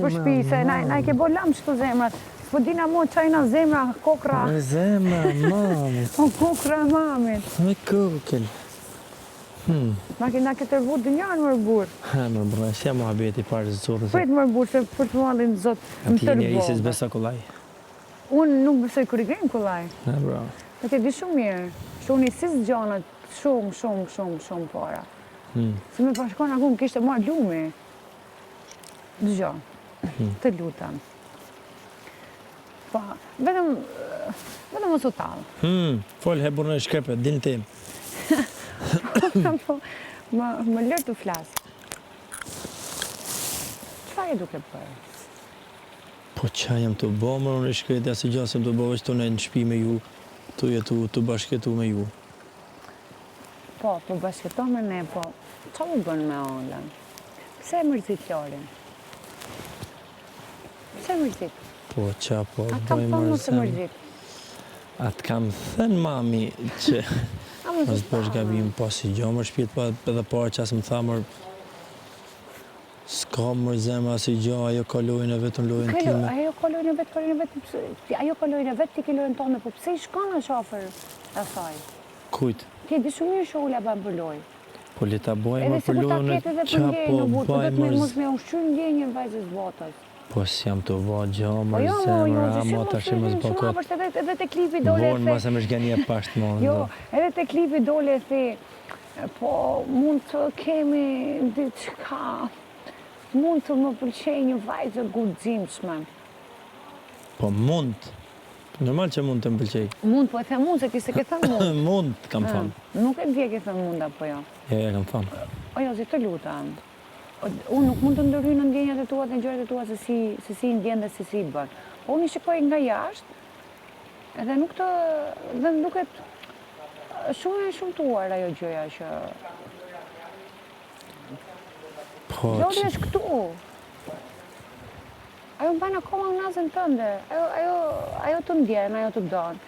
për shpi, se na, na i ke bo lam qëto zemrat. S'po dina mo ça jena zemra, kokra. Me zemra, mamit. O kokra e mamit. Me kokël. Hmm. Na ke, na ke tërbu dynjanë mor burrë. Ha, mor burrë, si jam muhabeti parë zotë. Prit mor burrë, se për të mallin zot, më tërbove. Ti njeri si s'beson kollaj. Unë nuk besoj kur i kollaj. Ha, bro. Po ti di shumë mirë, që unë i sis gjanat shumë, shumë, shumë, shumë para. Hmm. Se me bashkon aku më kishte marrë lumi. Dëgjo, hmm. të lutem. Po, vetëm, vetëm mos u tall. Hmm, fol he burrë në shkrepe, din tim. po, më, më lër të flas. Çfarë je duke bërë? Po ça jam tu bo mor unë e shkreti asnjë gja s'jam tu bo veç tu nejt në shpi me ju tu jetu tu bashkëjetu me ju. Po, po bashkëjeton me ne, po ça po bën me Olën? Pse e mërzit Lorin? Pse e mërzit? Po ça po bëj mor zemër? A të kam thënë mami që mos bësh gabim po si gjo mor shpirt po edhe para që as më tha mor S'ka mor zemra asnjë gjo, ajo ka lojën e vet, unë lojën time. Ajo ka lojën e vet, ka lojën e vet, ajo ka lojën e vet, ti ke lojën tënde, po pse i shkon aq afër asaj? Kujt? Ti e di shumë mirë që Ola bën për lojë. Po le ta bëjë më për lojën e ça po bëj mor. Mos me ushqy ndjenjën vajzës botës. Po s'jam tu bo gjo mor jo, zemra, ama tash mos bo kot. Edhe te klipi dole the. Vonë mos e më zhgënje pasht mo. Jo, edhe te klipi dole the. Po, mund të kemi diçka, mund të më pëlqejë një vajzë e guximshme. Po mund, normal që mund të më pëlqejë. Mund, po e them mund, se ti s'e ke thënë mund. Mund, kam thënë. Nuk e di e ke thënë mund apo jo. Jo, e kam thënë. O Jozi, të lutem. Unë nuk mund të ndërhyj në ndjenjat e tua dhe në gjërat e tua se si, se si i ndjen dhe se si i bën. Po unë i shikoj nga jashtë, edhe nuk të, dhe më duket Shumë e shëmtuar ajo gjëja që... Po, Lori është këtu. Ajo mban akoma unazën tënde. Ajo, ajo, ajo të ndjen, ajo të don.